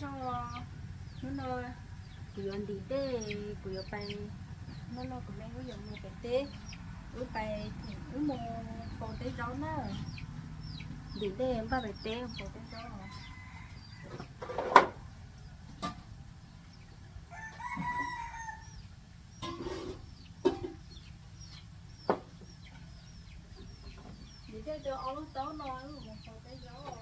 Hnub no kuv yuav ntim dej, kuv yuav pais, hnub no kuv me wb yuav mus pem teb, wb pais, wb mus faus teb zaub na. Ntim dej npaj pem teb faus teb zaub. Ntim dej rau ob lub taub no wb mus faus teb zaub.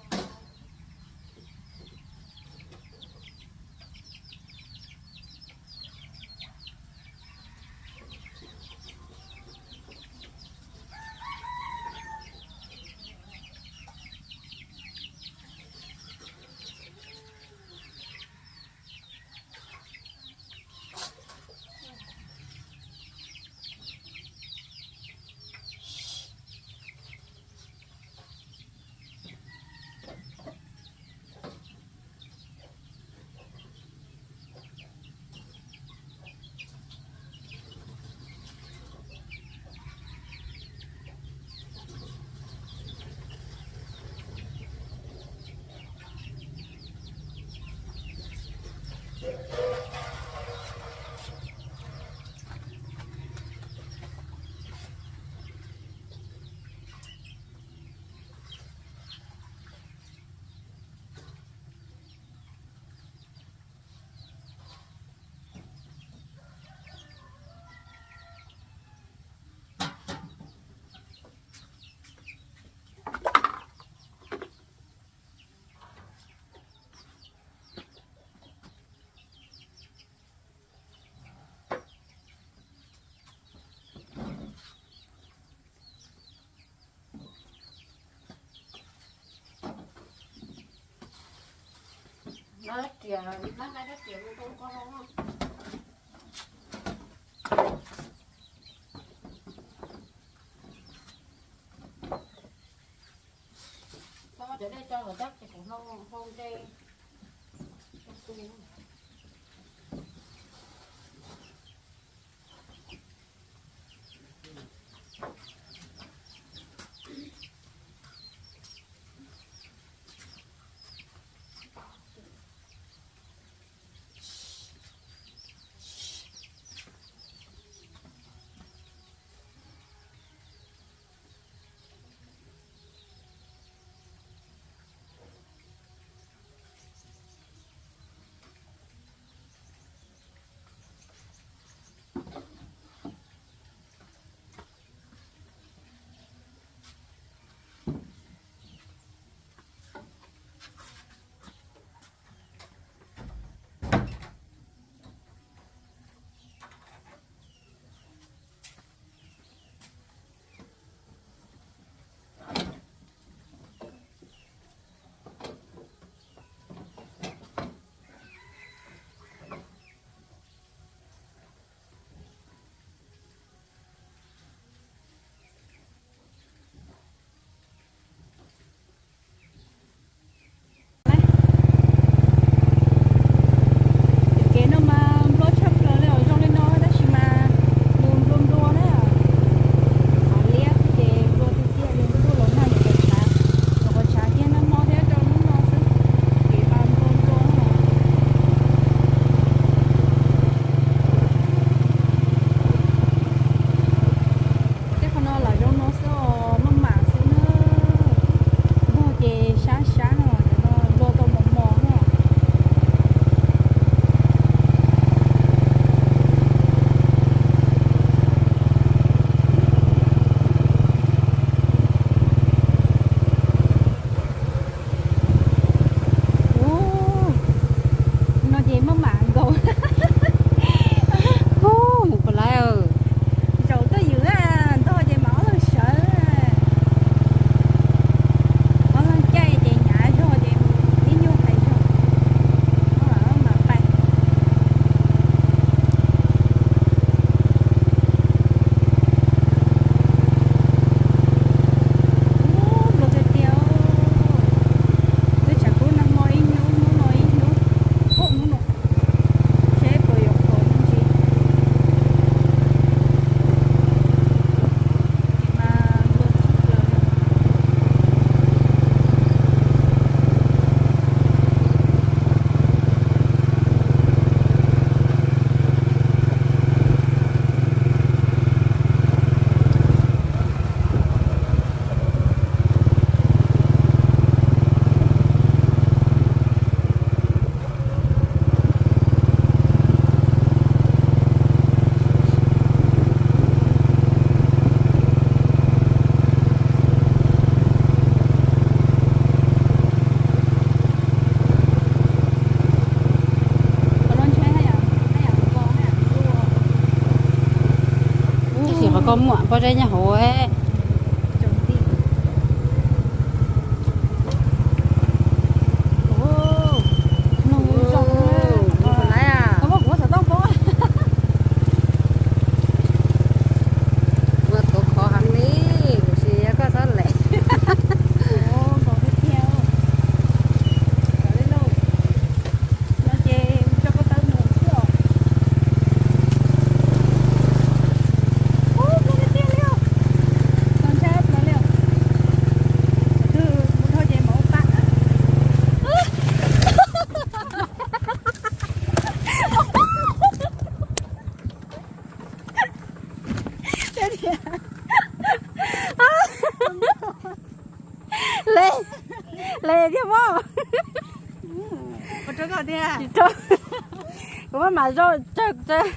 Nab riam, nab nab riam mus rau ko hau. Txhob cov dej tso lawm tab ces kuv hau hau ntej. Muam pob zeb nyob hauv. Ua tuav khov heev li, tiam sis yog koj txhob lem. Le, le thiab pob. Kuv maj mam zoj tsawg tsawg.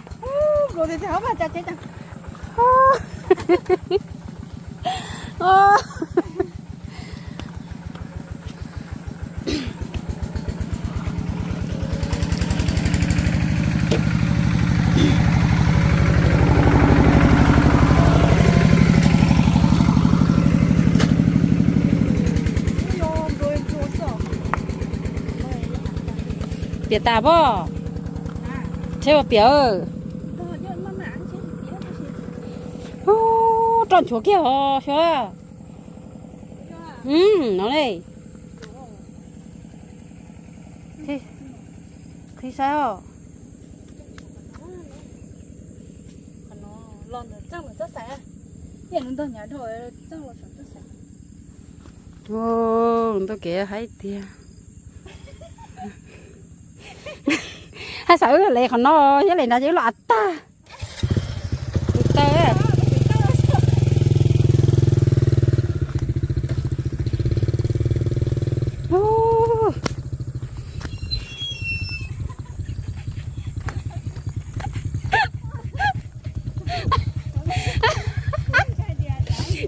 Piam tas pob, tsheb ua piam. Roj nchuav kiag os xyov. No ne. Qhib saib os. Ntau kev haib tiag. Haj xav wb le qhov no, yog le nrad ces wb los av tag. Tus taw.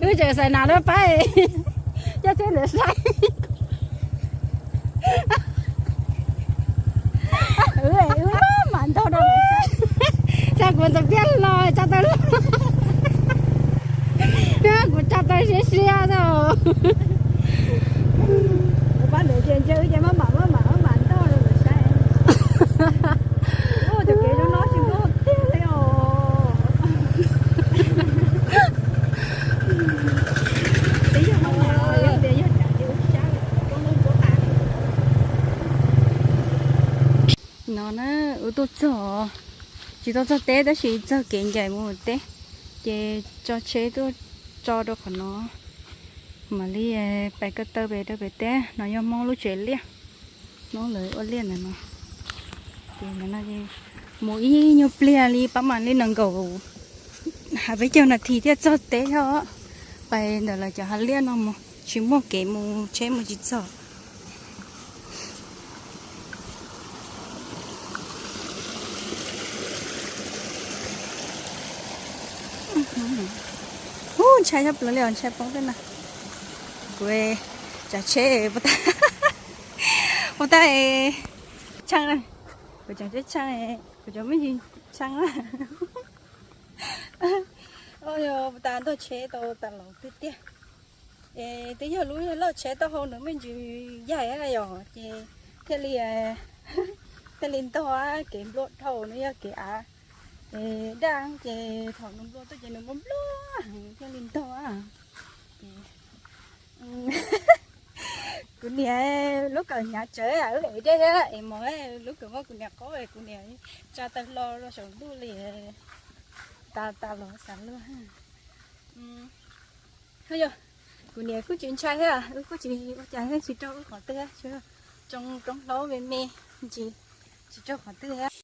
Wb tseem xav nas lawm pab, coj tsheb ntawd saib. Wb mam ntog rau lawv saib. Tsa kuv ntxeev tiaj los tsa taw los. Kuv tsa taw siab siab tau. Pab ntawd ces ntshe wb ces maj mam maj mam maj mam ntog rau lawv saib. Cov kev zoo no tsis muaj tiag li os. Twb yog maj mam, yog tias yog tsam ces ua sab li roob lub nruab tas li. No na, wb tuaj txog, tsis tau txog teb tab sis txog kev ncaim mus teb, ces tso tsheb tuaj tso rau qhov no, mam li pais ko taw pem rau pem teb. No yog Hmoob lub tsev liaj, Hmoob lawv ua liaj ntawm no. Ces ntawm no mus ib nyuag pliag li pab mam li nees nkaum, hais peb caug nas this thiaj txog teb os. Pais ntawm lawv cov hav liaj no mus tsis muaj kev mus, tsheb mus tsis txog. Ub, ntshai tshaj plaws li os, ntshai poob tej na. Kuv tsav tsheb puas tag, puas tag tshee na. Kuv tsav tsheb tshee, kuv cov me ntsis tshee na. Puas tas ntog tsheb tau tas los tiag tiag. Es twb yog lub loj tsheb taub hau nws me ntsis yaig yom, ces thiaj li, thiaj li ntog kev nplua dhau, nws yog kev av daj ces thaum nws nplua tuaj ces nws nplua nplua heev thiaj li ntog. Kuv niam lub kawm hnyav tsawv wb ev dej thiab es mos, lub kawm muab kuv niam qaub es kuv niam tsa taw hlo rau saum ntuj li. Tas tas los xav luag. Yog kuv niam kuj tsis ntshai thiab, wb kuj tsis ua cas thiab, tsis raug wb qhov twg, tsoo roob hlaub me me ntsis, tsis raug qhov twg.